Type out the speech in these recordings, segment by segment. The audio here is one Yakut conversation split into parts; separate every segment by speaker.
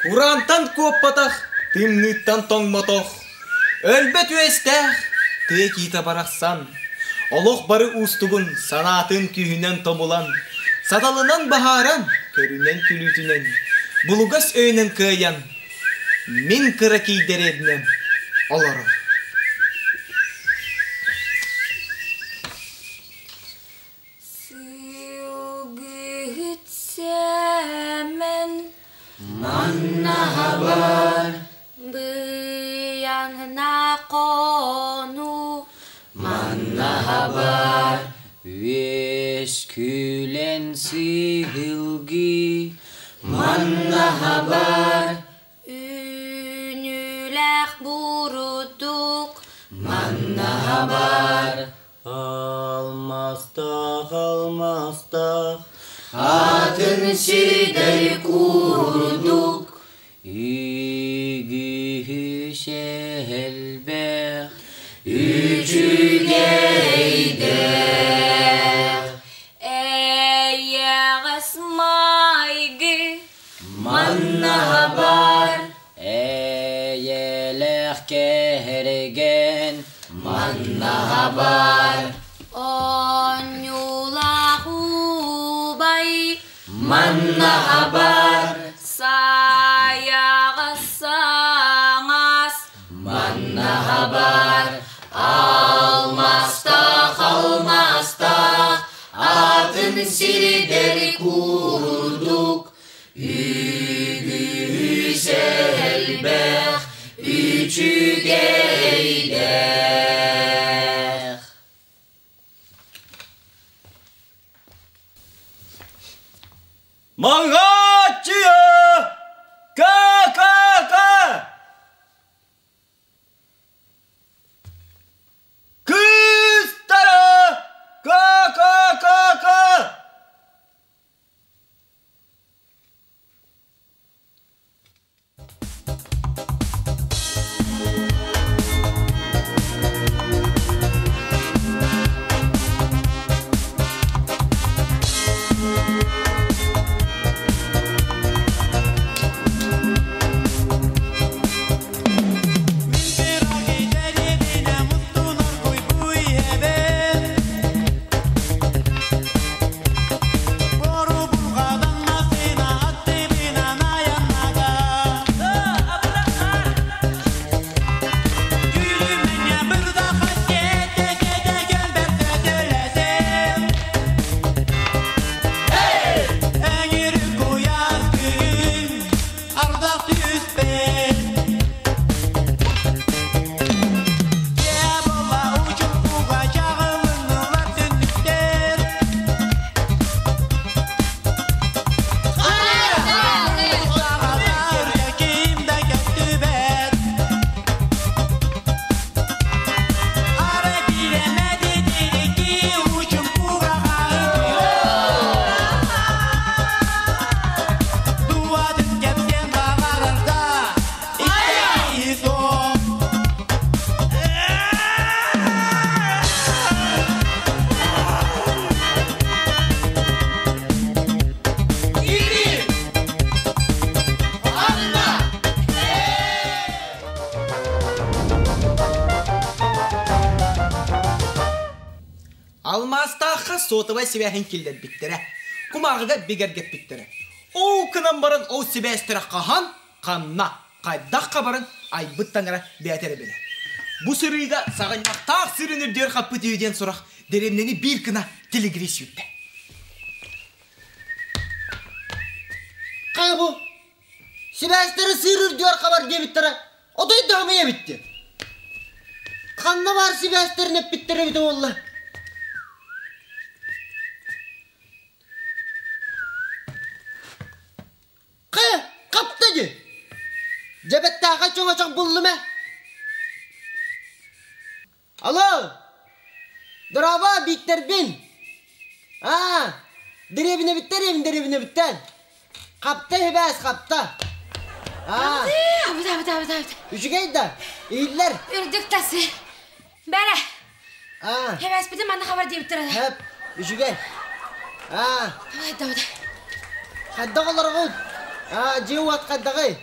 Speaker 1: Кураантан куоппатах, тымныыттан тоҥмотох, өлбөт үөстээх тыа киитэ барахсан, олох бары уустугун санаатын күүһүнэн тобулан, саталынан баһааран, көрүнэн күлүүтүнэн, булугас өйүнэн кыайан, Мин кыра кийдэриэбинэн олорор.
Speaker 2: Сылгыһыт Сэмэн
Speaker 3: Маннаһабар
Speaker 2: Быйаҥна хонуу
Speaker 3: Маннаһабар Үөскүлэн сыһылгы Маннаһабар
Speaker 2: Үүнүүлээх бурдук
Speaker 3: Маннаһабар
Speaker 4: Алмастаах, алмастаах
Speaker 3: Атын сирдэр курдук Үгүһү элбэх Үчүгэйдээх
Speaker 2: Эйэҕэс майгы
Speaker 3: Маннаһа бар Эйэлээх кэргэн Маннаһа бар
Speaker 2: Оонньуулаах убай
Speaker 3: Маннаһа бар
Speaker 2: Сайаҕас саҥас
Speaker 3: Маннаһа бар Алмастаах, алмастаах Атын сирдэр курдук Үгүс элбэх үчүгэйдээх
Speaker 1: Маҥааччыйа! Ка-ка-ка! Кыыстара! Ка-ка-ка-ка! Алмаастаахха сотовай сибээһин киллэрбиттэрэ, кумааҕыга бигэргэппиттэрэ. Ол гынан баран ол сибээстэрэ хаһан, ханна, хайдах хабарын айбыт таҥара бэйэтэ эрэ билэр. Бу сырыыга саҕынньахтаах сырын үрдүгэр хаппыт үһү диэн сурах дэриэбинэни биир гына тилигирии сүүрдэ.
Speaker 5: Хайа бу? Сибээстэри сыыр үрдүгэр хабар диэбиттэрэ отой да эбит дии. Ханна баар сибээстэрин эппиттэрэ эбитэ буолла? Хайа, хапта дии. Дьэбэттээхэй чоҥочох буллум ээ. Алло! Дорообо, Бииктэрбин! Аа, дэриэбинэбиттэн эбин дэриэбинэбиттэн. Хапта сибээс, хапта. Аа.
Speaker 2: Абыт, абыт, абыт, абыт.
Speaker 5: Үчүгэй да, иһиллэр.
Speaker 2: Үрдүк тасы. Бэрэ.
Speaker 5: Аа.
Speaker 2: Хебэспитин манна хабар диэбиттэр.
Speaker 5: Хэп, үчүгэй. Аа.
Speaker 2: Абыт, абыт.
Speaker 5: Хайдах олоргут? Аа, дьиэ-уот хайдаҕый?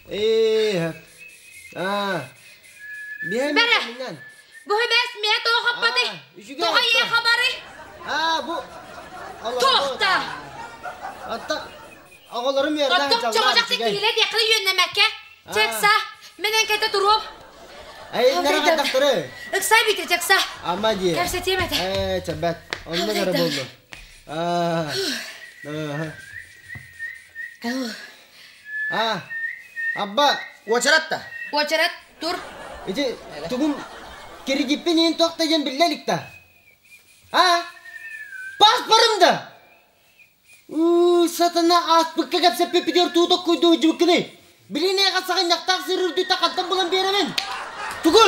Speaker 5: Ээ, Аа. Биһэн
Speaker 2: Бэрэ. Бу хебэс миэ тоҕо хаппаты?
Speaker 5: Үчүгэй.
Speaker 2: Тоҕо ийэ хабары?
Speaker 5: Аа, бу
Speaker 2: Туохта?
Speaker 5: Атта оҕолорум үөрдэ
Speaker 2: Оттон чоҕочахты киһилэ диэххэ үөннэмэккэ. Чекса, мен эҥкэтэ туруом.
Speaker 5: Эйиннere хайдахтары?
Speaker 2: Ыксай бите чекса.
Speaker 5: Ама дии.
Speaker 2: Кэпсэтиэм этэ.
Speaker 5: Ээ, чэбэт. Онно көрө болду. Аа. Аа. Абба.
Speaker 1: Уочарат да.
Speaker 2: Уочарат тур.
Speaker 5: Ити тугум кредиппин иин туох да диэн биллэ илик да. Аа? Паспорым да! Уу, сатана ааспыкка кэпсэппиппитигэр туу токкуйдуу сылдьыбыккыный? Билин эйиэхэ саҕынньахтаах сыр үрдүттэн хантан булан биэрэбин? Тугу?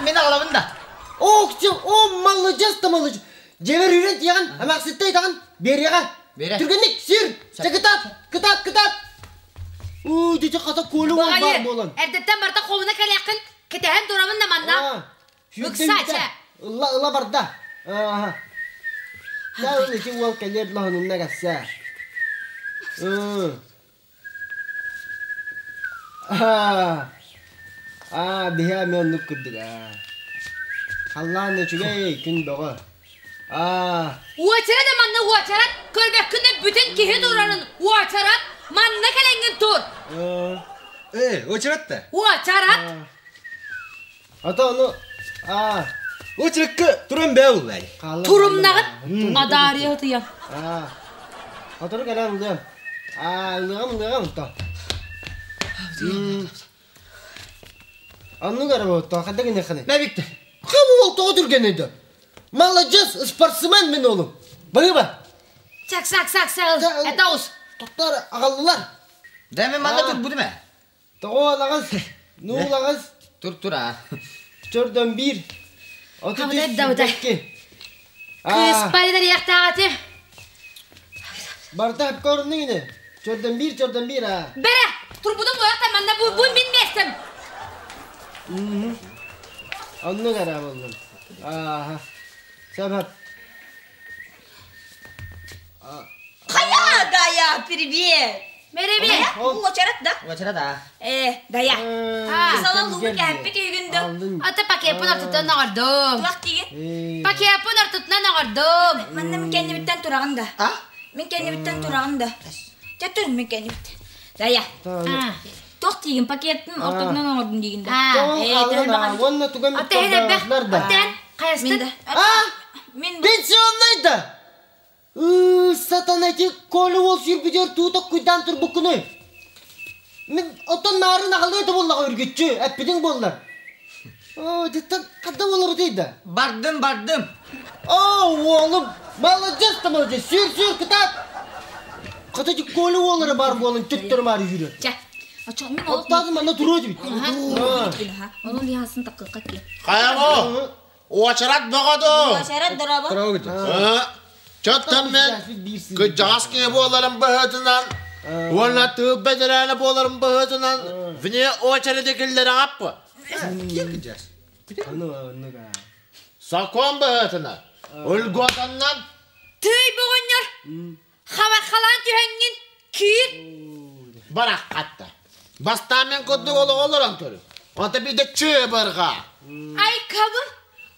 Speaker 1: Мин аҕалабын да.
Speaker 5: Ох, о, маладьыас да маладьыас. Дьиэбэр үүрэн тиэҕин, эмээхситтэ ыйтаҕын, биэриэҕэ.
Speaker 1: Биэрэ.
Speaker 5: Түргэнник, сир! Чэ, кытаат, кытаат, кытаат! Уу, дьэ, хата куолу уол баар буолан.
Speaker 2: Эрдэттэн барыта хомуна кэлиэххин, кэтэһэн турабын да манна.
Speaker 5: Ыкса, чэ. Ылла, ыла барда. Ааха. Чэ, ыл, ити уол кэлиэр лоһунунна кэпсээ. Аа, аа, биһи эмиэ оннук курдук аа. Халлаан үчүгэй, күн бөҕө. Аа.
Speaker 2: Уочарат да манна уочарат, көрбөккүн да бүтүн киһи турарын уочарат, манна кэлэҥҥин тур.
Speaker 1: Э, уочарат да?
Speaker 2: Уочарат.
Speaker 5: Ата ону аа.
Speaker 1: Уочаракка туран бээ уллай.
Speaker 2: Турумнаҕыт адаарыйа ытыйам.
Speaker 5: Аа. Отору кэлэн ылыам. Аа, ылыаҕым, ылыаҕым то. Оннук эрэ буолуттаа, хайда гыныаххыный?
Speaker 1: Мэ Виктор.
Speaker 5: Хам уол тоҕо түргэнэй да? Маладьыас, спортсмен мин уолум. Баһыыба.
Speaker 2: Сак, сак, сак, сак, это ус.
Speaker 5: Тоттор аҕаллылар.
Speaker 1: Да мен манна турбутум ээ.
Speaker 5: Тоҕо алаҕас, нуулаҕас.
Speaker 1: Тур тур аа.
Speaker 5: Чөрдөн биир. 33 сүүрбэкки.
Speaker 2: Кыыспар итэриэхтээҕити.
Speaker 5: Барыта хапка оруннуҥ ини. Чөрдөн биир, чөрдөн биир аа.
Speaker 2: Бэрэ, турбутум буолахта манна бу, бу мин миэстэм.
Speaker 5: Оннук эрэ буоллун. Ааха. Сөп
Speaker 6: Хайа, Дая, привет!
Speaker 2: Меребе!
Speaker 6: Бу уочарат да?
Speaker 1: Уочарат аа.
Speaker 6: Э, Дая. Салал лугу кээппит үһүгүн да.
Speaker 2: Ата пакеппын ортотунан оҥордум.
Speaker 6: Туох тиигин?
Speaker 2: Пакеппын ортотунан оҥордум.
Speaker 6: Манна мин кэннибиттэн тураҕын да.
Speaker 1: А?
Speaker 6: Мин кэннибиттэн тураҕын да. Чэ тур мин кэннибиттэн. Дая. Туох тиигин пакеттын ортотунан оҥордум диигин да.
Speaker 5: Э, уонна туган
Speaker 2: Ата иһин элбэх. Аттен хайастын.
Speaker 5: А?
Speaker 6: Мин
Speaker 5: Пенсионный да? Ыы, сатана ити Коля уол сүүрбүтүгэр туу токкуйдаан турбуккунуй? Мин оттон наарын аҕалыа да буоллаҕа үргүччү, эппитиҥ буоллар. Оо, дьиттэн хадда буолабытый да?
Speaker 1: Бардым, бардым.
Speaker 5: Оо, уолум, маладьыас да маладьыас, сүүр, сүүр, кытаат! Хата ити Коля уоллара баар буолан төттөрү маары үүрэр.
Speaker 6: Чэ, очо мин ол
Speaker 5: Оттоозум манна туруо дибит.
Speaker 6: Onun lihasını takılka ki.
Speaker 7: Хайаҕо, уочарат бөҕө дуу?
Speaker 6: Уочарат дорообо.
Speaker 7: Чоттон мен кыдьаҕас киһи буоларым быһыытынан уонна тыыл бэтэрээнэ буоларым быһыытынан вне очереди киллэрэҕаппы. Сокуон быһыытынан ульготаннан
Speaker 2: Тый боҕонньор! Хабархалаан түһэҥҥин киир!
Speaker 7: бараххатта. Бастаан мен курдук олоҕо олорон көрү. Онто биирдэ чыыбырҕа.
Speaker 2: Айкабын!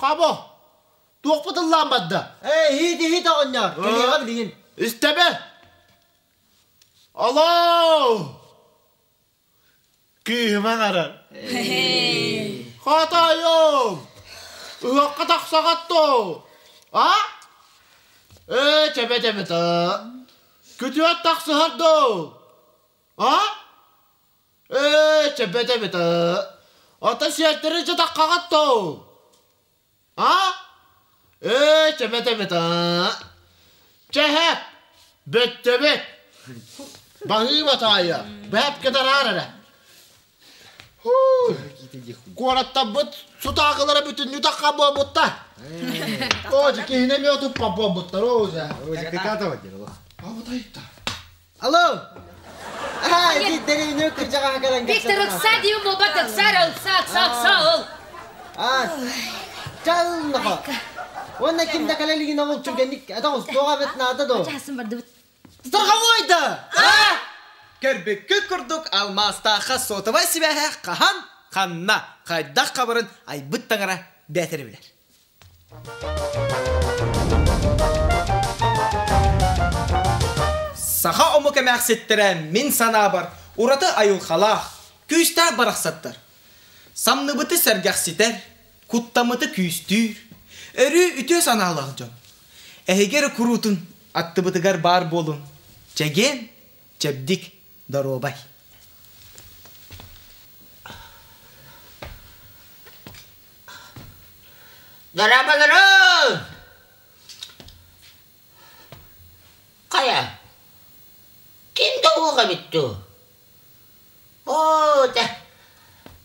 Speaker 7: Хаба! Туохпут ыллаан барда?
Speaker 5: Ээ, иһит, иһит оҕонньор, кэлиэҕэ билигин.
Speaker 7: Истэбэ! Алло! Кыыһым аҥарар. Хотойум! Ыһыахха тахсаҕат дуо? А? Ээ, чэбэ-чэбэтэ. Күтүөт тахсыһар дуо? А? Ээ, чэбэ-чэбэтэ. Ата сиэттэри дьатаххаҕат дуо? А? Ээ, чэбэ-чэбэтэ. Чэһэп! Бөттөбөт! Баһыыба таайа, бэп кытараар эрэ. Куораттарбыт сутаакылара бүтүннүү тахха буолбутта. Оо, киһини эмиэ отуппат буолбуттар, оо, дьэ.
Speaker 5: Алло! Аа, ити дэриэбинэ кырдьаҕаһа кэлэн
Speaker 2: Виктор, ыкса диэн буолбат, ыкса эрэ, ыкса, ыкса, ыкса, ыл.
Speaker 5: Аа, чаллаха. Уонна ким да кэлэ илигин ол түргэнник этэ туоҕа эбит наада дуо?
Speaker 2: Чаһасын бардыбыт.
Speaker 5: Страховой да!
Speaker 1: Көрбүккүт курдук алмаастаахха сотовай сибээһэ хаһан, ханна, хайдах хабарын айбыт таҥара бээтэрэ билэр. Саха омук эмээхситтэрэ мин санаабар ураты айылҕалаах, күүстээх барахсаттар. Самныбыты сэргэхситэр, куттаммыты күүстүүр, өрүү үтүө санаалаах дьон. Эһиги эрэ куруутун аттыбытыгар баар буолун, чэгиэн, чэбдик, доруобай.
Speaker 8: Дорооболору! Хайа, ким да уох эбит дуу? Оо, дьэ,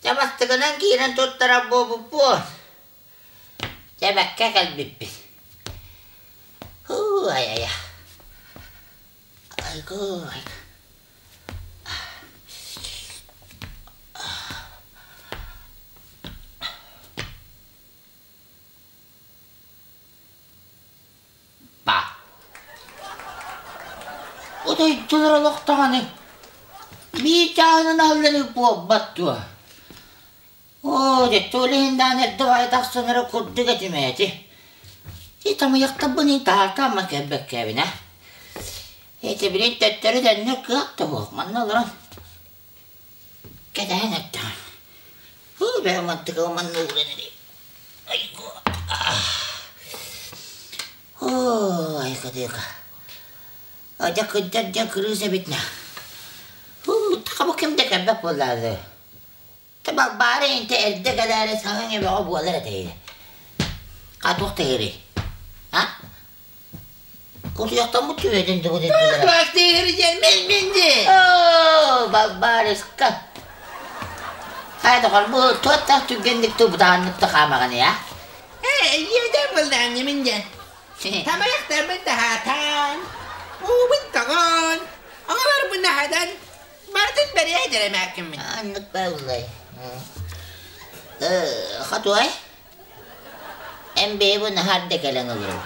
Speaker 8: дьэ бастакынан киирэн туттарар буолбуппуон. Дьэ, бэккэ кэлбиппит. Һуу, ай-ай-ай. Айгу, айгу. Ба. Утуйдулар олох даҕаны. Биир чааһынан аһыллан буолбат дуо? Оо, дьэ, ол иһин даҕаны эрдэ баҕайы тахсан эрэ курдук этим ээти. Ити тамыйахтарбын таһаартааммын кэлбэккэбин ээ. Ити билин төттөрү төннөр кыах да суох. Манна олорон кэтэһэн эрдэҕим. Һуу, бэйэм мантыкабын манна ууран эрэй. Айгу. Оо, айка-дыка. Адьа кырдьар дьэ кырыыс эбит на. Һуу, хабы ким да кэлбэт буоллаҕа. Балбаара интэ эрдэ кэлээри саҥаҥ эбэҕэ буолар этэ Хатуох тэһири а Кутуйахтаммыт түбэтин тугу
Speaker 9: Туох тэһири диэн мин мин ди
Speaker 8: Оо, Балбаарыска Хайа доҕор, бу туоттаах түргэнник тубутааннык да хаамаҕын я
Speaker 9: Ээ, ийэдэн булдаан мин диэн. Тамайахтарбын таһаатаан, уубун тоҕон, оҕолорбун аһатан, Бардын бэрийэ дэрэмээккиммин.
Speaker 8: Аннык бааллай. Хатуай, эн бэйэбин наһаар да кэлэн олоробут.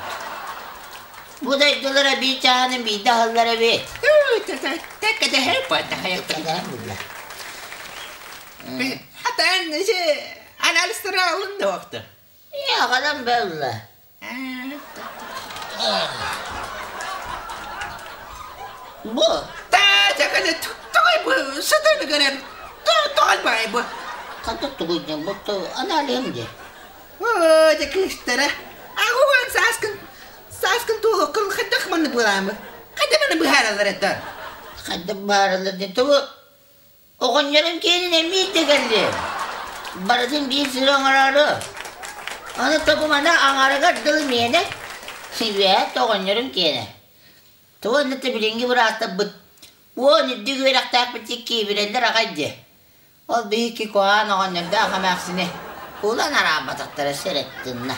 Speaker 8: Бу дойдулара биир чааһынан биирдэ аһыллар эбит.
Speaker 9: Тэккэтэһэр паттахайыктан. Хатан анализтара алынды вакты.
Speaker 8: Яҕалан бэлла. Бу
Speaker 9: Тугай бу сытыны көрөн тоҕой баай бу.
Speaker 8: Хата тугуй диэн бу аналиһым дии.
Speaker 9: Оо, дьэ кыыстара. Аҕуан сааскын сааскын туолуккун хайдах манны буолаамы? Хайда маны быһаараллар это?
Speaker 8: Хайда быһаараллар диэн тугу Оҕонньорум киэнин эмиэ да кэллим. Барытын биир сири оҥороору. Аны токумана аҥарыгар дылы миэнэ. Сибээт оҕонньорум киэнэ. Тугу онно билиҥҥи быраастарбыт уон үрдүк үөрэхтээхпит киибирэллэр аҕай дии. Ол биһикки куһаҕан оҕонньордоох эмээхсини улан араабатахтара сэрэттиннэ.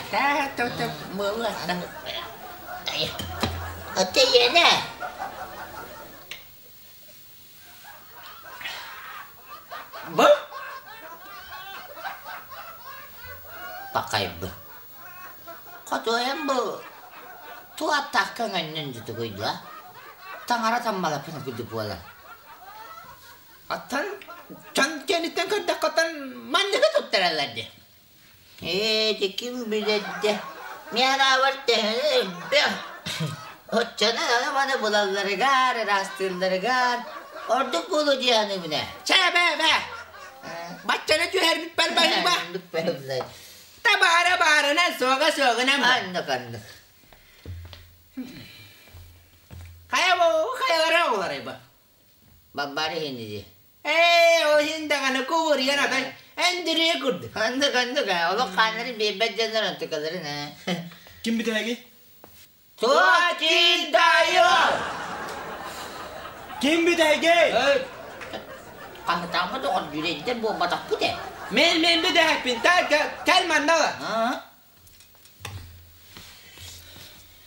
Speaker 8: Ата ийэнэ
Speaker 9: Бу?
Speaker 8: Пакайбы. Хотуойам бу туаттаах көҥөннүн дутугуйдуа. Таҥара таммалаппын курдук буолар.
Speaker 9: Оттон дьон кэнниттэн көрдөххө оттон манныгы туттараллар дии.
Speaker 8: Ээ, ити ким билэрдэ? Миэхэ төһөнү элбэх. Оччону аны-маны булалларыгар, ыраастыылларыгар ордук буолуо дии саныыбын ээ.
Speaker 9: Чэ, бээ, бээ. Баччаны түһэрбиппэр баһыыба.
Speaker 8: Оннук баһыллай.
Speaker 9: Табаара баарынан, суоҕа суоҕунан.
Speaker 8: Оннук, оннук.
Speaker 9: Хайа бу, хайалара оҕолорой бу?
Speaker 8: Баббаары иһин дии.
Speaker 9: Ээ, ол иһин даҕаны кубуруйан атай эндириэ курдук.
Speaker 8: Оннук, оннук ээ. Олох хааннарын биэрбэт дьоннор онтукаларын ээ.
Speaker 1: Ким бүтэһигий?
Speaker 9: Туотиндайо!
Speaker 1: Ким бүтэһигий?
Speaker 8: Хаһытааммыт оҕор дьүрэйдэр буолбатахпыт ээ.
Speaker 9: Мен мен бүтэһикпин. Кэл манна ыла.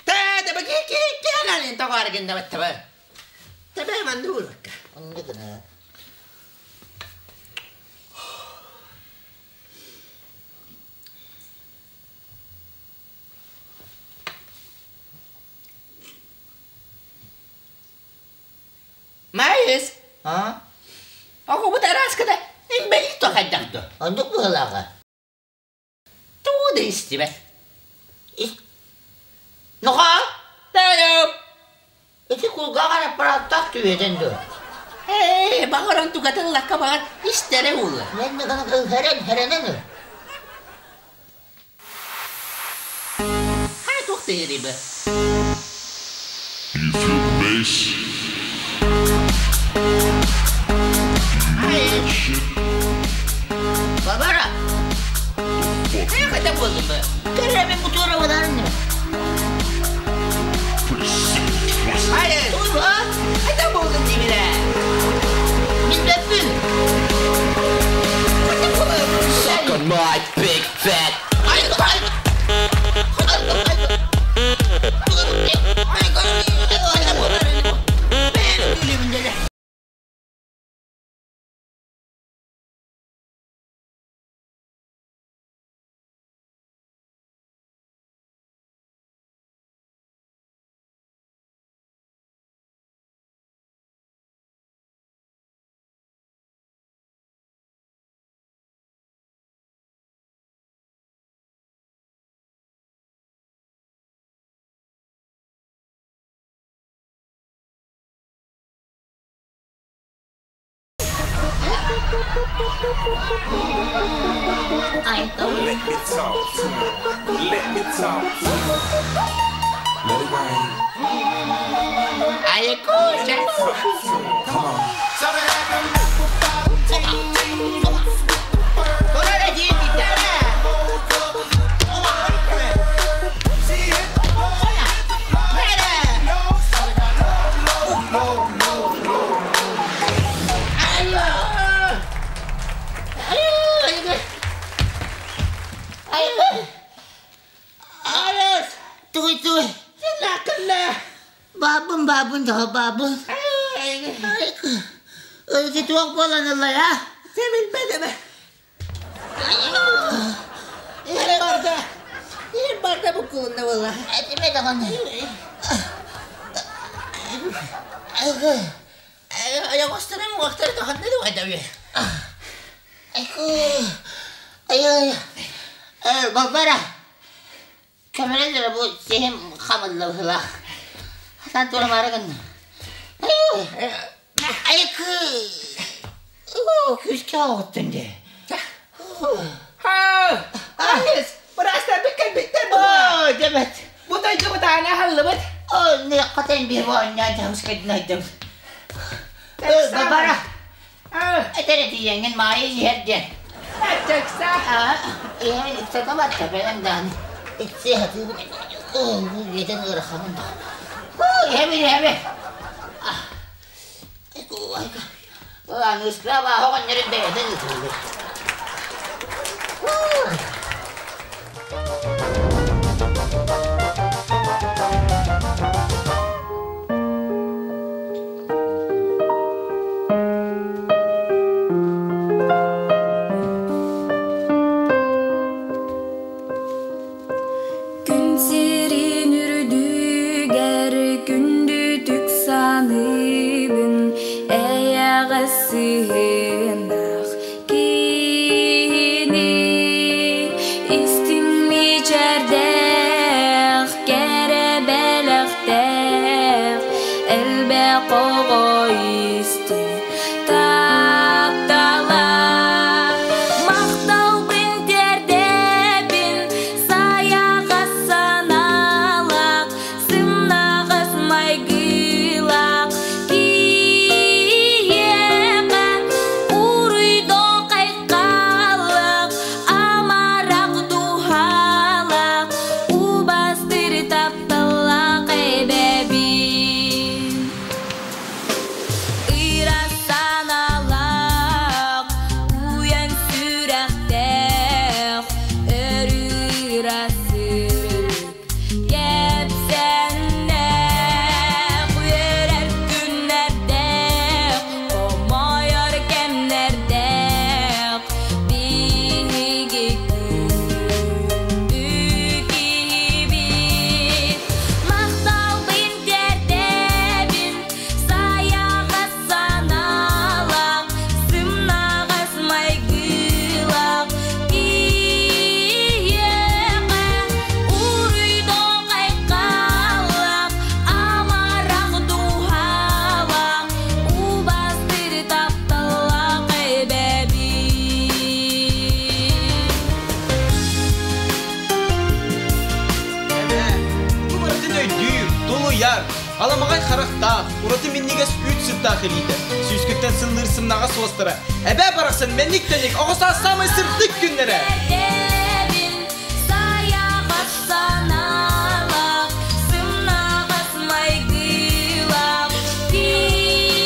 Speaker 9: Та да ки ки ки тоҕоор гынна баттаба. Табэ манна ууракка.
Speaker 8: Оннук гына.
Speaker 9: Маайыс.
Speaker 8: А?
Speaker 9: Оҕобут араскада имбэлит тохайдахту.
Speaker 8: Оннук быһылааҕа.
Speaker 9: Тугу да истибэт.
Speaker 8: Ноха?
Speaker 9: Тайым.
Speaker 8: Ити кулгааҕар аппарааттаах түһүөтэн дуо?
Speaker 9: Ээ, баҕаран тугатын лакка баҕар истэрэ улла.
Speaker 8: Мен һэрэн һэрэнэн
Speaker 9: Хай туох тэйэри бе?
Speaker 10: You feel the bass?
Speaker 9: Ай,
Speaker 10: Shit.
Speaker 8: Бабара.
Speaker 9: Э, хата болдум бе.
Speaker 8: Кэрэмен бутура вадарны.
Speaker 10: Pretty sick, twisted.
Speaker 9: Ай,
Speaker 8: Туй ба?
Speaker 9: хата болдум димире.
Speaker 8: Билбеппин.
Speaker 9: Хата болдум.
Speaker 3: Suck on my big fat
Speaker 8: Ай, ай. Ай,
Speaker 9: Мен күлүмүн деле.
Speaker 8: Ай,
Speaker 11: Let me talk to you. Let me talk to you. Let it rain.
Speaker 9: Ай, куча.
Speaker 11: Talk to you. Come on.
Speaker 9: Толара диэбитэ.
Speaker 8: Ай, ай.
Speaker 9: Арас.
Speaker 8: Туй, туй.
Speaker 9: Синакынна.
Speaker 8: Бабын, бабын, да бабын.
Speaker 9: Ай,
Speaker 8: Ай, туох буолан ылла, а?
Speaker 9: Сен билбедеме. Ен барда. Ен барда бу кулунна була.
Speaker 8: Этиме даҕаны.
Speaker 9: Аяғыстырым уақтары таханны да вайдаве.
Speaker 8: Ай, ай, ай. Бабара. Камералар бу сехем хамылла быһылаах. Хатан тура марагын. Ай, ай, күскә оттun де.
Speaker 9: Ха! Айыс, быраста биккен биттер бу.
Speaker 8: О, дебет.
Speaker 9: Бу тойду бу таана халлыбыт.
Speaker 8: О, не катен бир бу оннан жамскайдын айдым. Бабара. Этере тиеңин майы жерден.
Speaker 9: Ачакса.
Speaker 8: А, иксата бәлем дан. Иксе хаты. О, етен ырахамын да. О, хеби хеби. Айку, айку. Аны скраба хогон нерин бәден итилди.
Speaker 6: Күн сирин үрдүгэр күндүтүк саныбын эйэҕэ сыһынах киһини.
Speaker 1: сылаастаах илиитэ, сүүскүттэн сыллыыр сымнаҕас уостара, эбээ барахсан мэнник-тэник оҕо саас саамай сырдык күннэрэ!
Speaker 6: Санаалаах, сымнаҕас майгылаах киһиэхэ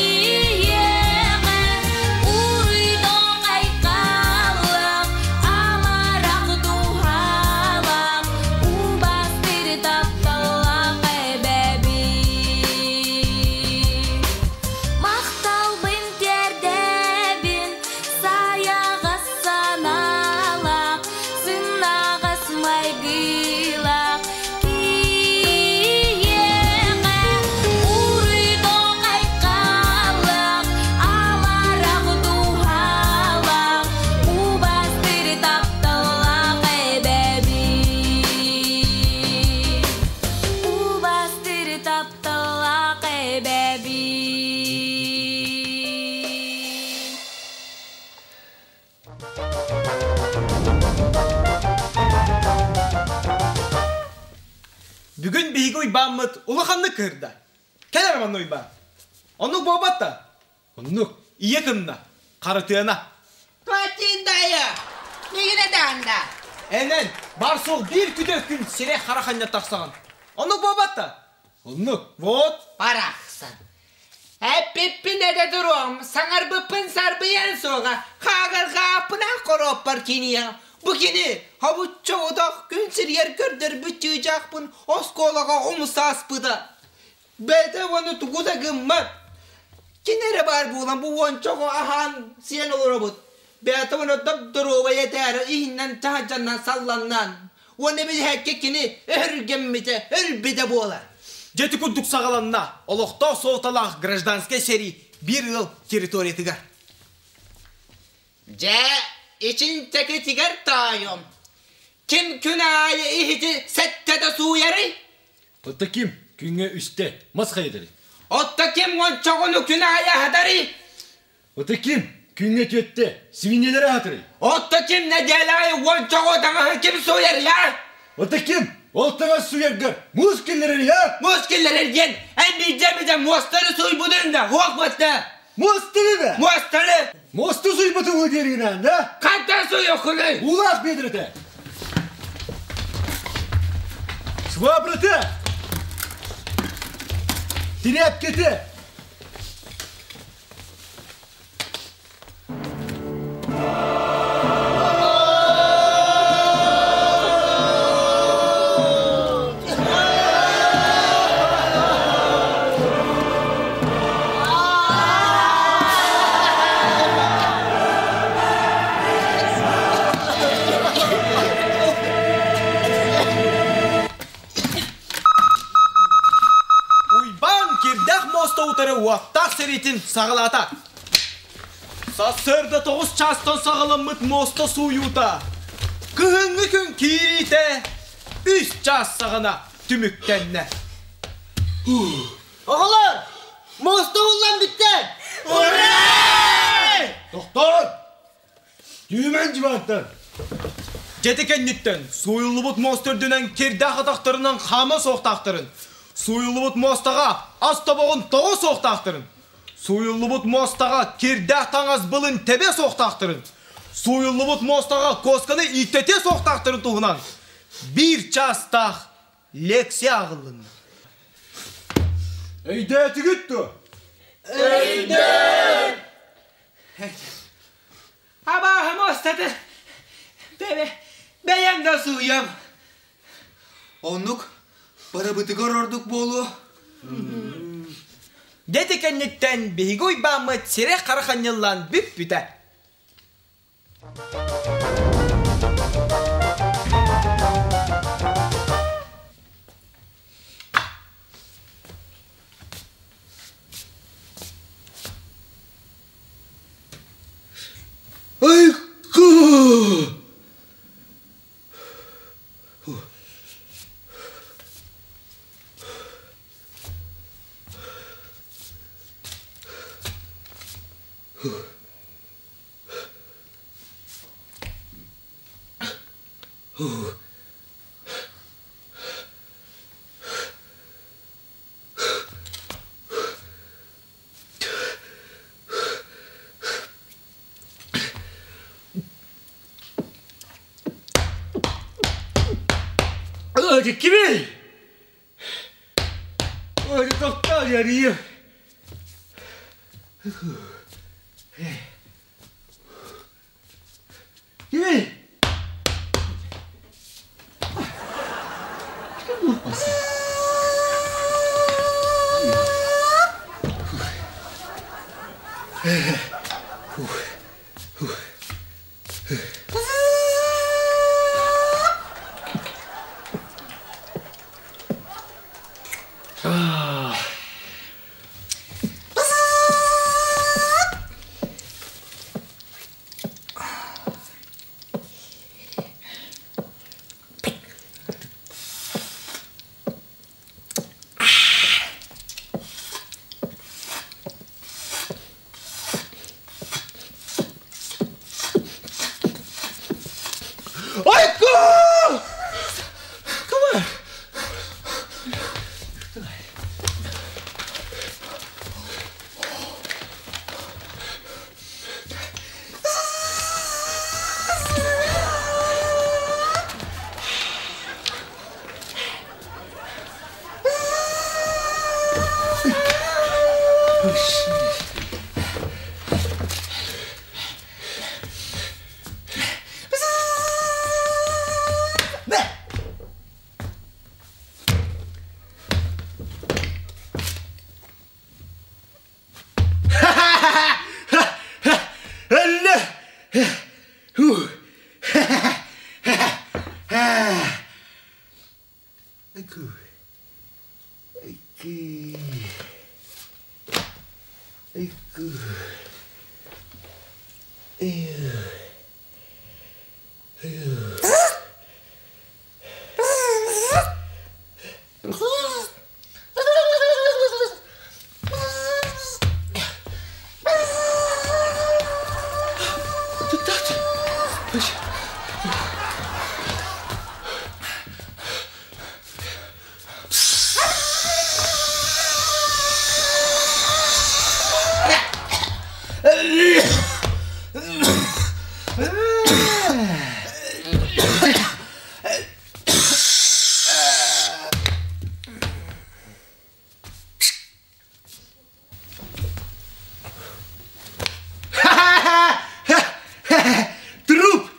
Speaker 6: уруйдуох айхаллаах, амарах дууһалаах, убастыр тапталлаах эбэбин. Махталбын тиэрдэбин сайаҕас санаалаах, сымнаҕас майгылаах киһиэхэ уруйдуох айхаллаах, амарах дууһалаах, убастыр тапталлаах эбэбин. Убастыр тапталлаах эбэбин.
Speaker 1: Бүгүн биһиги Уйбааммыт улаханнык кыһырда. Кэл эрэ манна Уйбаан. Оннук буолбат да? Оннук. Ийэ кынна. Харытыана.
Speaker 9: Туатиндая! Мигине даанда!
Speaker 1: Энэн, бар суох биир күтэр күн сире хара ханньа тахсаҕын. Оннук буолбат да? Оннук. Вот.
Speaker 9: Барахсан. Эппиппин этэ туруом, саҥарбыппын сарбыйан суоҕа, хаагарҕааппынан хоруоппар киниэхэ. Бу кини хобуччу утах күн сиригэр көрдөрбүт чыычаахпын оскуолаҕа умсааспыта. Бэйэтэ уонна тугу да гыммат. Кини эрэ баар буолан бу уонча оҕо аһаан сиэн олоробут. Бэйэтэ уонна доп-доруобай этээри иһиннэн таһырдьаннан салланнаан. Уонна билиһэккэ кини өһүргэммитэ, өлбүтэ буолар.
Speaker 1: Дьэ ити курдук саҕаланна олохтоох суолталаах гражданскай сэрии биир ыал территориятыгар.
Speaker 9: Дьэ, ичинтэкитигэр таайым. Ким күн аайы иһити сэттэтэ сууйарый?
Speaker 7: Отто ким күҥҥэ үстэ мас хайытарый?
Speaker 9: Отто ким уончоҕуну күн аайы аһатарый?
Speaker 7: Ото ким күҥҥэ түөттэ свиньялары аһатарый?
Speaker 9: Отто ким нэдиэлэ аайы уончоҕу таҥаһы ким сууйар я?
Speaker 7: Ото ким ол таҥас сууйаргар муус киллэрэр я?
Speaker 9: Муус киллэрэр диэн эн биирдэ муостары сууйбутун да хуох батта.
Speaker 7: Муостары да?
Speaker 9: Муостары!
Speaker 7: Муосту сууйбутун уу диэригинэн да?
Speaker 9: Хантан сууйуоххунуй?
Speaker 7: Уулаах биэдэрэтэ. Швабрата! Тирээпкэтэ!
Speaker 1: Уйбаан кирдээх муоста утары уоттаах сэриитин саҕалаата. Сарсыарда тоҕус чаастан саҕаламмыт муоста сууйуута кыһыҥҥы күн киириитэ үс чаас саҕана түмүктэннэ.
Speaker 5: Оҕолор, муоста ууллан бүттэ!
Speaker 1: Ура!
Speaker 7: Тохтоор! Түүмэн дьыбааттар!
Speaker 1: Дьэти кэнниттэн сууйуллубут муос төрдүнэн кирдээх атахтарынан хаама суохтаахтарын, сууйуллубут муостаҕа ас тобоҕун тоҕо суохтаахтарын, сууйуллубут муостаҕа кирдээх таҥас былын тэбэ суохтаахтарын, сууйуллубут муостаҕа куосканы ииттэтиэ суохтаахтарын туһунан биир чаастаах лекция ааҕыллынна.
Speaker 7: Өйдөөтүгүт дуо?
Speaker 9: Өйдөөн! Абааһы муостаты бэйэм да сууйам.
Speaker 1: Оннук барыбытыгар ордук буолуо. Дети кэнниттэн биһиги уйбааммыт сирэ хара ханньыллан бүппүтэ.
Speaker 7: Айку! Кими? Тоқтау ярыйы. Кими? Айко! Come on. Труп!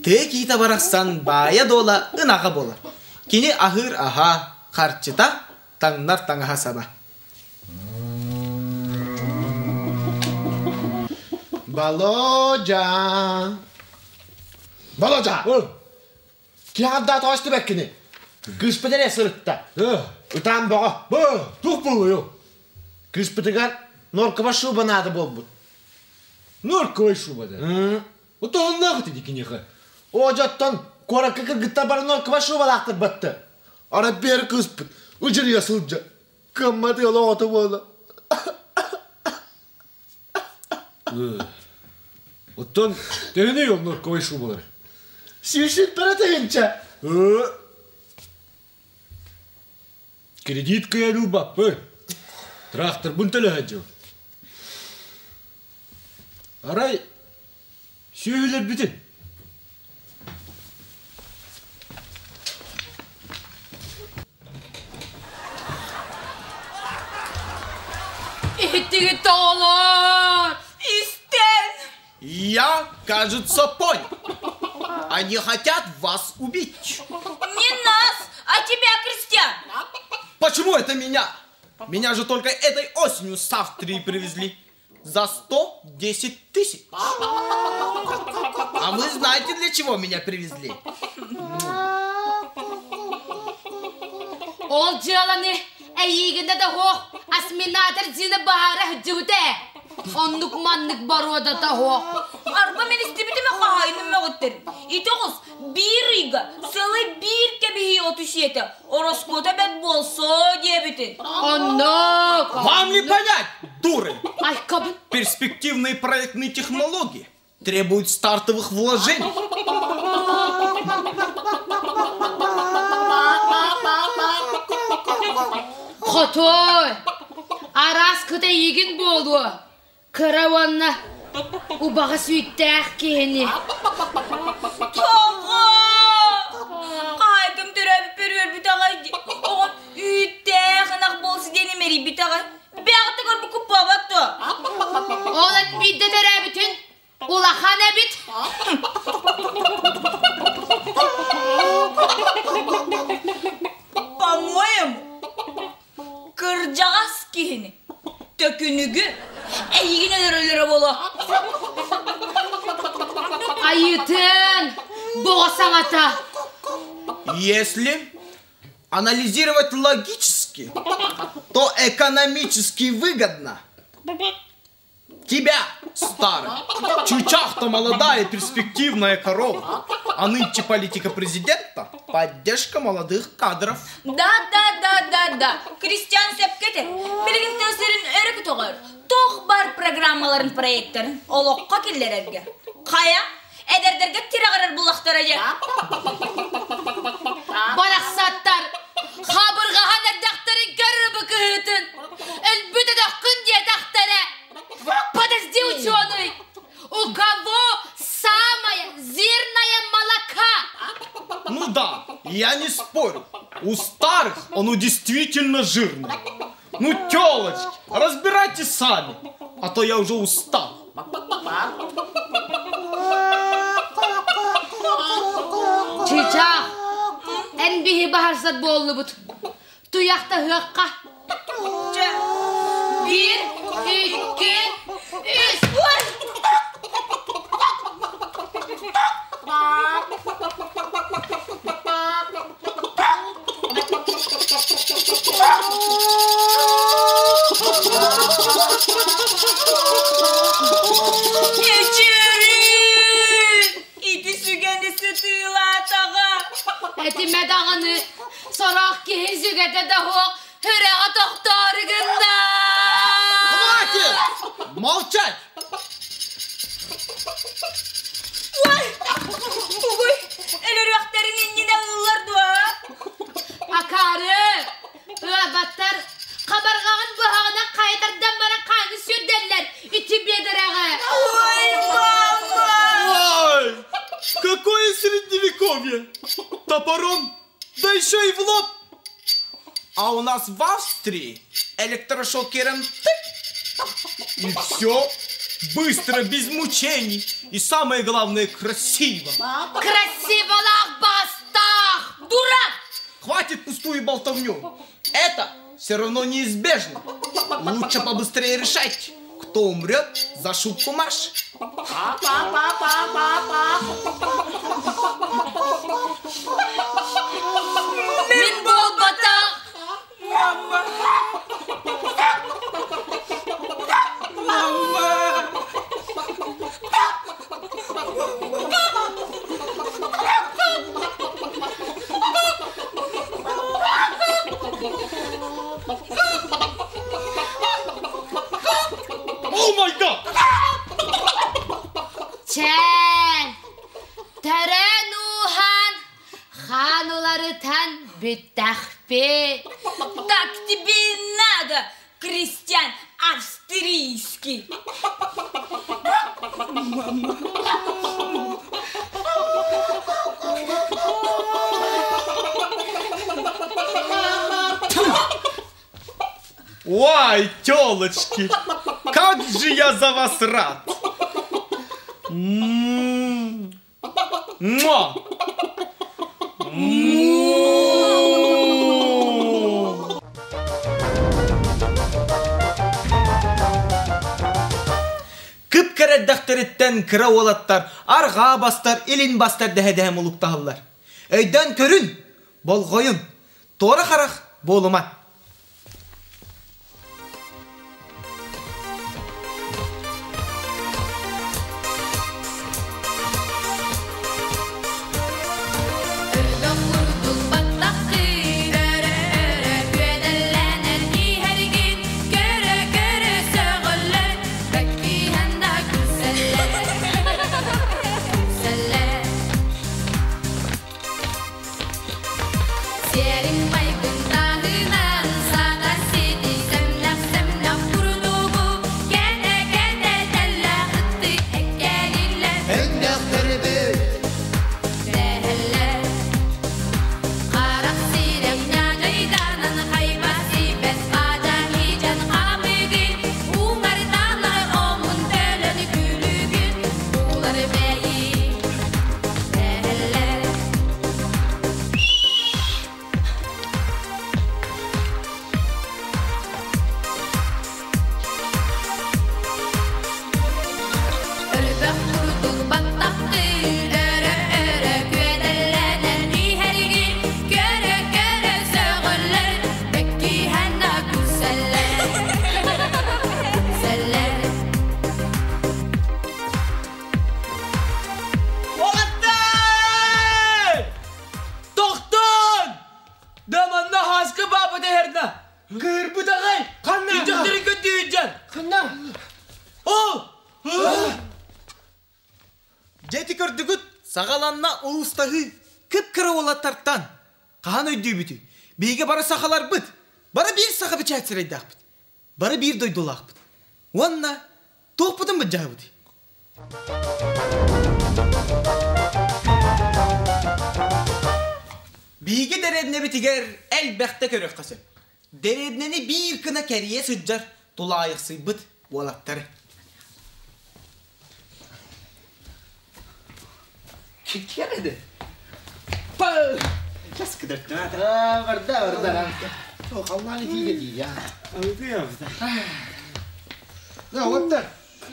Speaker 1: Тыа киһитэ барахсан баайа-дуола ынаҕа буолар. Кини аһыыр аһа, харчыта, таҥнар таҥаһа саба.
Speaker 7: Володя! Володя! Киһи ардаа тоҕо истибэккини? Кыыспыт эрэ сырытта. Ытаан бөҕө. Бу, туох буолуой? Кыыспытыгар норковай шуба наада буолбут.
Speaker 12: Норковай шуба да? Отоһуннаах ити киниэхэ.
Speaker 7: О, дьоттон куоракка кыргыттар бары норковай шубалаахтар батты. Ара бэр кыыспыт ыдьырыйа сылдьа. Кыаммат ыал оҕото буола.
Speaker 12: Оттон төһөнүй ол норковай шубалар?
Speaker 7: Сүүсүт бара тыһынча.
Speaker 12: Кредит кыайан ылбаппын. Тракторбын төлөһө Арай сүөһүлэрбитин.
Speaker 2: Иһиттигит оҕолор!
Speaker 6: Истэн!
Speaker 1: Я, кажется, понял. Они хотят вас убить.
Speaker 6: Не нас, а тебя, Кристиан.
Speaker 1: Почему это меня? Меня же только этой осенью с Австрии привезли. За 110 тысяч. А вы знаете, для чего меня привезли?
Speaker 2: Ол дьыаланы эйиигинэ да суох осеменатор Зина баһаара сылдьыбыта ээ. Оннук маннык боруодата суох.
Speaker 6: Арба мин истибитим хаһаайыным мөҕүттэр. Ити оҕус биир ыйга сылы биир кэбиһии оту сиэтэ ороскуота бэрт буолсо диэбитин.
Speaker 2: Оннук.
Speaker 1: Вам не понять, дуры!
Speaker 2: Айкабын.
Speaker 1: Перспективные проектные технологии требуют стартовых вложений.
Speaker 2: Хотой! Араас кыта эйигин буолуо. Кыра уонна убаҕас үүттээх киһини.
Speaker 6: Тоҕо? Хаайкым төрөөбүппэр үөрбүт аҕай дии. Оҕом үүттээх ынах буолсу диэн имэрийбит аҕай. Бэҕэтэ көрбүт куппабат дуо?
Speaker 2: Ол эн биирдэ төрөөбүтүн улахан эбит.
Speaker 6: По-моему, кырдьаҕас киһини төкүнүгү эйигин өлөрөллөрө буолуо.
Speaker 2: Айыытын, боҕо саҥата.
Speaker 1: Если анализировать логически, то экономически выгодно Тебя, старый, чучах-то молодая перспективная корова. А нынче политика президента – поддержка молодых кадров.
Speaker 6: Да, да, да, да, да. Кристиан сөпкө этэр. Билигин тыл сирин өрө көтөҕөр. Туох бар программаларын проекттарын олоххо киллэрэргэ. Хайа, эдэрдэргэ тирэҕирэр буллахтара дьэ.
Speaker 2: Барахсаттар, хабырҕаһан эрдэхтэрин көрөр бу кыһыытын. Өлбүт өтөххүн диэтэхтэрэ. Подожди, ученый! У кого самая жирная молока?
Speaker 1: Ну да, я не спорю. У старых оно действительно жирное. Ну, телочки, разбирайтесь сами, а то я уже устал.
Speaker 2: Чычаах, эн биһи баһарсат буоллубут. Туйахтаһыахха. Биир, икки, үс.
Speaker 6: Эчэрин! Ити сүгэни сытыылаатаҕа.
Speaker 2: Этимэ даҕаны, сорох киһи сүгэтэ да суох сүрэҕэ тохтоору гынна.
Speaker 1: Хватит! Молчать!
Speaker 6: Ой! Тугуй, өлөрүөхтэрин иннинэ ыллар дуо?
Speaker 2: Акаары! Ыабаттар хабарҕаҕын быһаҕынан хайытардан баран хааны сүрдэллэр ити биэдэрэҕэ.
Speaker 6: Ой, мама!
Speaker 1: Ой, какое средневековье! Топором, да еще и в лоб! А у нас в Австрии электрошокером тык, и все быстро, без мучений. И самое главное, красиво.
Speaker 2: Красиволах бастах!
Speaker 6: Дурак!
Speaker 1: Хватит пустую болтовню. Это все равно неизбежно. Лучше побыстрее решать, кто умрет за шубку Маши.
Speaker 2: Мин буолбатах! сытан бүттэхпит.
Speaker 6: Так тебе и надо, крестьян австрийский.
Speaker 1: Ой, телочки, как же я за вас рад! М-м-м. Муа! Кып-кыра эрдэхтэриттэн кыра уолаттар арҕаа бастар, илин бастар дэһэ-дэһэ мулуктаһаллар. Өйдөөн көрүн, болҕойун, туора харах буолума. Уолаттар! Тохтон! Да манна хаска баба дэһэрнэ! Кыырбыт аҕай!
Speaker 7: Ханна?
Speaker 1: Үтөхтөрүн көттүүджэн!
Speaker 7: Ханна?
Speaker 1: О! Дьэти көрдүгүт, саҕаланна улуустаһыы кып-кыра уолаттартан. Хаһан өйдүүбүтүй? Биһиги бары сахаларбыт, бары биир саха бэчээт сирэйдээхпит. Бары биир дойдулаахпыт. Уонна туохпутун былдьаһабытый? Биһиги дэриэбинэбитигэр элбэхтэ көрүөххэ сөп. Дэриэбинэни биир гына кэрийэ сылдьар тулаайахсыйбыт уолаттары.
Speaker 7: Киэр Барда, барда. Халлаан итиигэ дии, Да, вот так.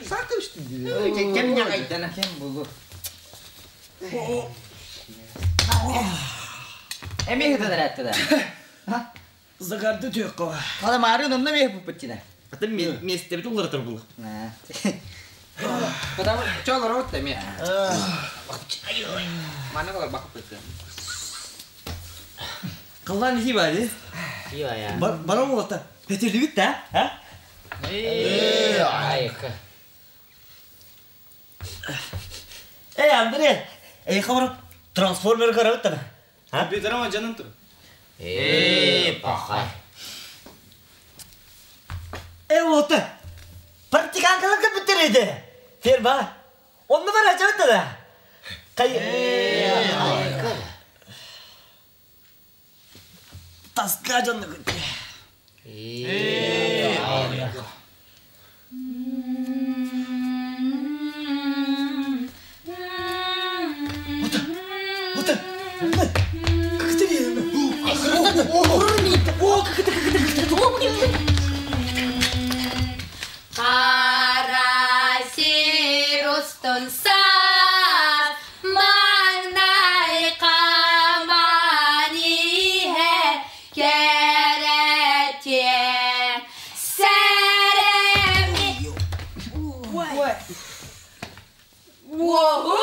Speaker 7: Сака үстүн
Speaker 8: Кем ньаҕайдана? Кем булу? Эми хытан эрэттэ да.
Speaker 1: Загарды түйөккө.
Speaker 8: Хала маарын онно мех буппутчина.
Speaker 13: Аты местебит уларытыр булу.
Speaker 9: Потому чолор от эми. Мана калар бакып кетти.
Speaker 13: Кыллан ити бади. Бара болата. Петелибит да, а?
Speaker 8: Айка.
Speaker 13: Эй, Андрей, эй, хабар трансформер карабыт да.
Speaker 1: Компьютерама жанын тур.
Speaker 8: Эй, пахай.
Speaker 13: Эй, ота. Практиканкалар компьютер edi. Ферма. Онны бар ачабыт да. Кай. Таска жанны күтті. Ота. Ота. Как это О, как это, как это, как это?
Speaker 2: Қара сир устун саас, маҥнай қаман иһэр кэрэтиэн сэрэми. Уоһу?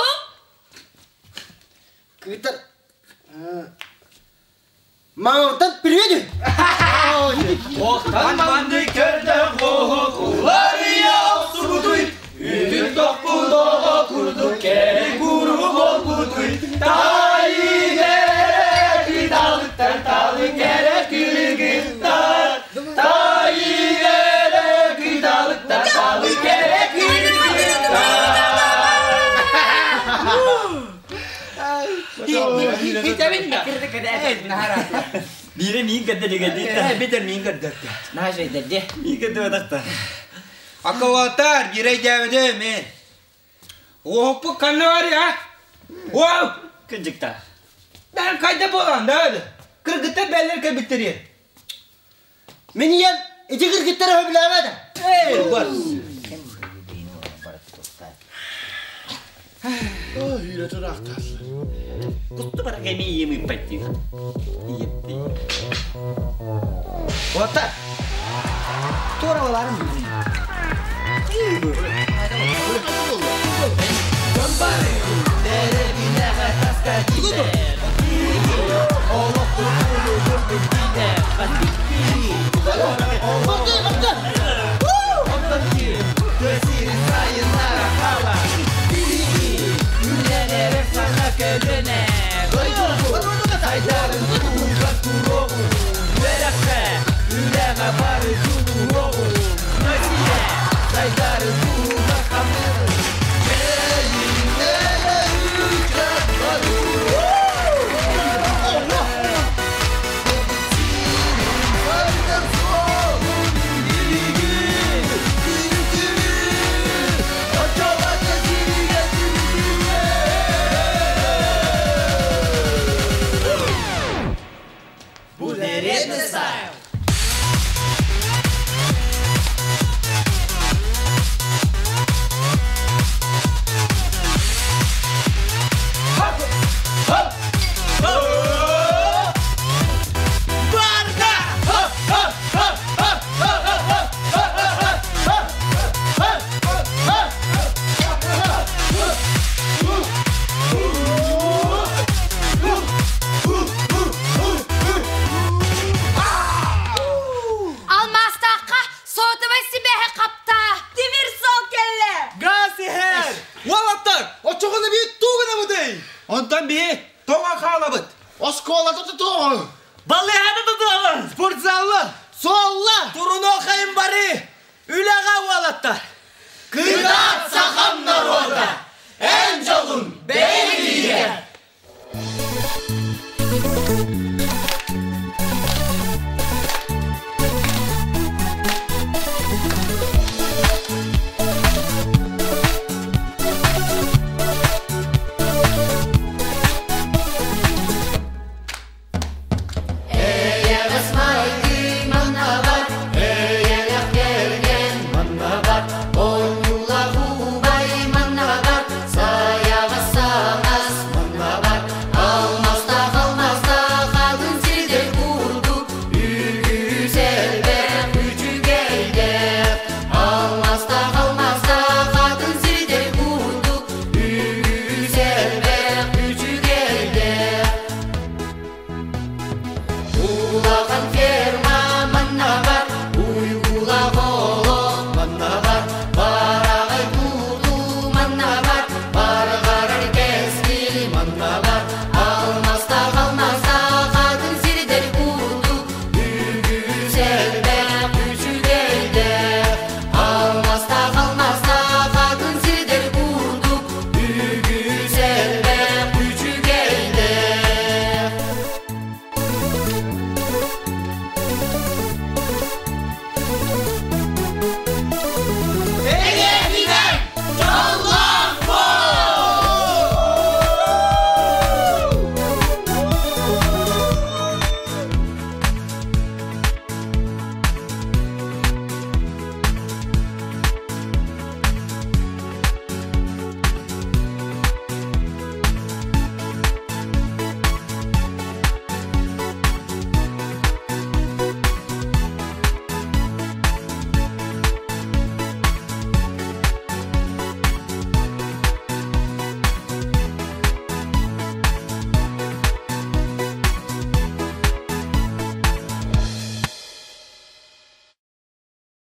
Speaker 5: Кыйтар. Мамамтан привет!
Speaker 1: Охтан манды көрді қоқулария сұбудуй, Үтін тоқпудоға курду, кәрі куру болбудуй, Тайы кидалы
Speaker 9: Хитэбин да.
Speaker 13: Бире миин кэрдэ дигэрдиитэ.
Speaker 9: Битер миин кэрдэртэ.
Speaker 13: Наһаа үчүгэйдэр Миин кэрдэ
Speaker 9: Акылатар, гирей дәбеде мен. Оһоппу канна бар я. Оу!
Speaker 13: Кыдьыкта.
Speaker 9: Ben kayda bolan da öyle. Kırgıtta beller kebitleri.
Speaker 5: Мин ийэм ити кыргыттары сөбүлээбэт.
Speaker 9: Эй, бар.
Speaker 13: Кутту бар кеми ием ыппаттыы. Иепти.
Speaker 5: Ота. Туора баларым.
Speaker 2: Алмастаққа сотовай сибэһэ қапта.
Speaker 6: Тимир сол келле.
Speaker 1: Газ иһэр! Уолаттар, очоҕуна бии тугуна бутый?
Speaker 9: Онтан бии тоңа хаалабыт.
Speaker 7: Осколата тутуоҕуҥ.
Speaker 13: Балыһаны тутуоҕуҥ!
Speaker 1: Спортзалла!
Speaker 5: Суолла!
Speaker 1: Туруно хайын бары! Үлэҕэ уолаттар!
Speaker 7: Кытаат сахам народа! Эн дьолун бэйэҥ илиигэр!